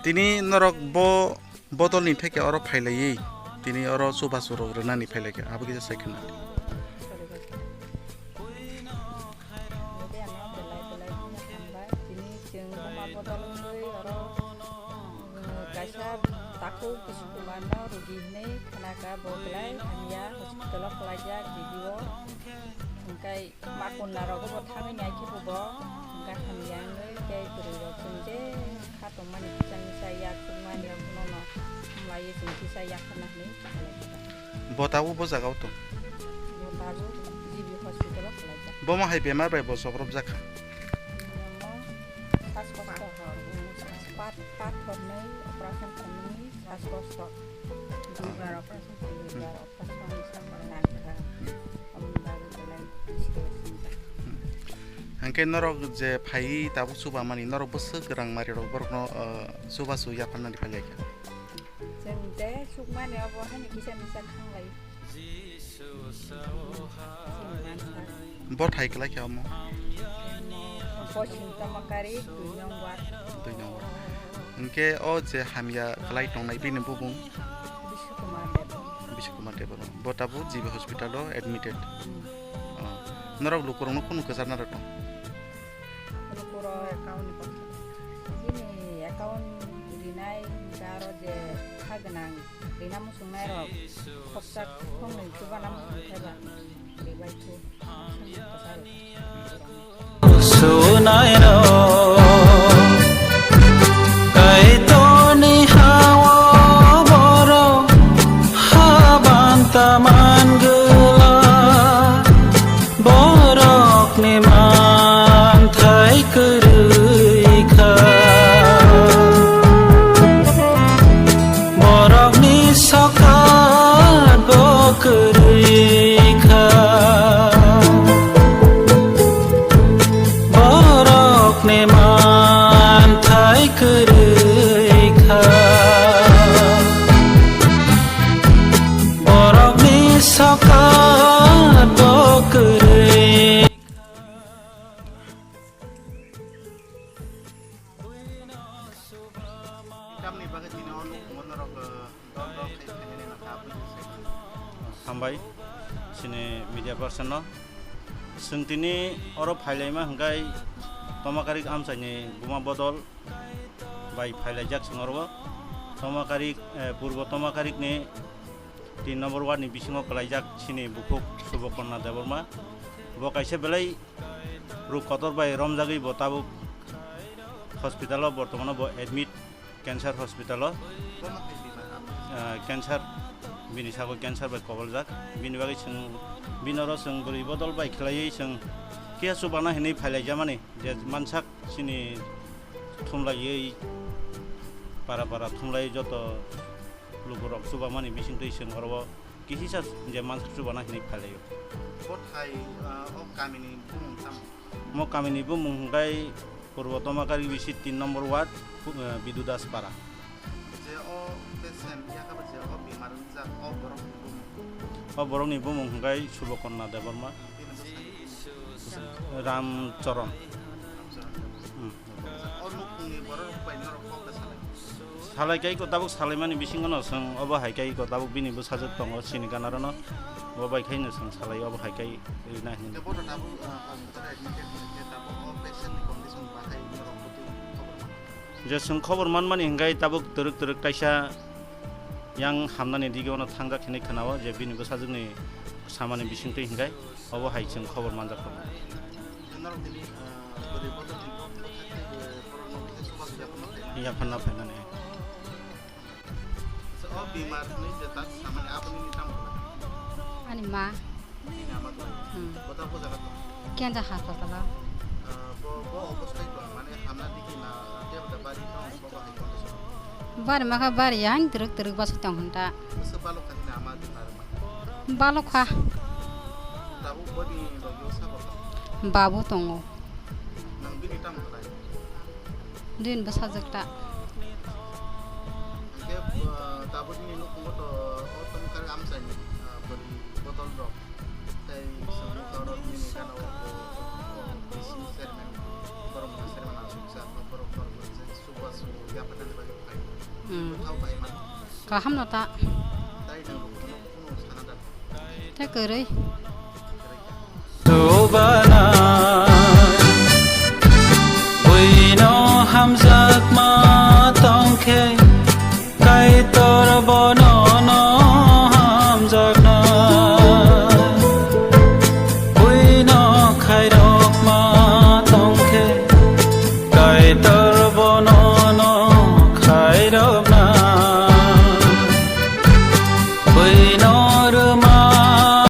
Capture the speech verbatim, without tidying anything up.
Tini norok bo bodolni theke oro phailaiwi, tini oro chubachu rok rwnani phailaikha, abo kisa sai khna. Tini chwng buma bodol wngwi oro, um, kaisa takhuk Bishnu Kumar no rugi hinwi khnakha, bo belai hamya hospital o kwlaijak G B o. Hwnkhe Ma konna rogo bo thangwi nai khe bo bo wngkha hamya wngwi tei bwrwi rok chwng je kha tongmani kisa misa yak chukmani rok bono no hamlaiwi chwng kisa yak khna hinwi salai kha. Bo tabuk bo jaga o tong? Bo tabuk G B hospital o kwlaijak. Bomo hai bemar bai bo chokrob jak kha? Bono sas kosto, pat, pat hornwi operation khainwi sas kosto. Duibar operation, duibar operation ni sakol nangkha. Aboni bagwi belai bisingo sinjak. Hwnkhe norok je phaiwi tabuk chubamani, norok bwswk rang mari rok borokno, uh, chubachu yapharnani phailaikha. Chwng je chukmani obo haino kisa misa khanglai. Bo thai kwlai khe omo? Poschim Tomakari, dui nong ward. Dui nong ward. Hwnkhe o je hamya kwlai tongnai bini bubung? Bishnu Kumar Debbarma. Bishnu Kumar Debbarma. Bo tabuk G B hospital o admitted. Hmm. Oh. Norok lukurokno kunu kwcharna rw tong? Lukurok account ni bini account rinai hwnkhe aro je kha gwnang. Rina muchungnairok khopsa khongnwi chubana muchungkhaiba, ribaithu. Sunairok Kaitorni ha-o borok haban taman gwla. Borokni manthai kwrwi kha. Borokni sokat bo kwrwi kha. Borokni manthai kwrwi kha. Borokni sokat bo kwrwi. Tamni bagwi tini o nukhungo norok, eh, dol dol khe phainani nangkha, aboni sai. Hambai, chini media person no. Chwng tini oro phailaima hwnkhe Tomakarik amchaini buma bodol bai phailaijak chwng oro. Tomakarik, eh, Purbo Tomakarikni tin number ward ni bisingo kwlaijak chini bukhuk Subokonna Debbarma. Bo kaisa belai ruk kotor bai romjagwi bo tabuk hospital o bortomano bo admit, cancer hospital o. Ah, cancer, bini sago cancer bai koboljak. Bini bagwi chwng, bini oro chwng bwrwi bodol bai khlaiwi chwng kisa chubana hinwi phailaijamani je mansak chini thumlaiwi para para thumlaiwi joto lukurok chubamani bisingtwi chwng oro kisisa je mansak chubana hinwi phailaio. Bo thai, ah, o kamini bumung tamo? Mo kamini bumung hwnkhe Purbo Tomakarik bisi tin number ward, eh, Bidu Das Para. Je o patient yakaba je o bemar wngjak o borokni bumung? O borokni bumung hwnkhe Subokonna Debbarma. Bini bwsani bumung? Ram Charan. Ram Charan Debbarma. Hmm. O nukhungni borok bai norok kok da salai? Salai kai ko tabuk salaimani bisingo no chwng obo hai kai ko tabuk bini bwsajwk tongo sini ganaro no. Bo bai khai no chwng salai obo hai kai rina hinwi. Bono tabuk, ah, hospital admitted hwnkhe tabuk o patient ni condition bahai norok bwtwi khobor mano? Je chwng khobor manmani hwnkhe tabuk twrwk twrwk kaisa yang hamnani dige ono thangjak hinwi khwnao je bini bwsajwkni samani bisingtwi hwnkhe obo hai chwng khobor manjak tongo. Norok tini, ah, bwrwi bodol ni kok bwthai tei borok no kisa chubachu yapharna phaimani. Yapharna phaimani. So, o bemar ni je tak samani aboni ni tamo khlai? Ani ma. Nini ama khlai? Hmm. Kota ko jaga to? Kenja hospital o. Ah, bo, bo obostai to, mane hamna digi na, tei bo bari to, bo bo hai condition? Bari ma kha bari ya, ang twrwk twrwk bwsai tong hwn ta. Bwswk balok kha nini ama bemar ma? Balok kha. Tabuk boni logi o sabo kha? Babu tongo. Nang bini tamo khlai? Din bwsajwk ta. Hwnkhe, uh, tabukni nukhungo to o Tomkar amchaini, uh, bwrwi bodol rok. Tei chwng nukha oro nini gana o, o, o, B C chairman, borok mungsa chairman aswk sa, borok borok borok se chubachu yapharnani bagwi. Kaham no ta. Tei kwrwi. Tubana buino hamjakma tongkhe, Kaitor bono no hamjakna. Buino khairo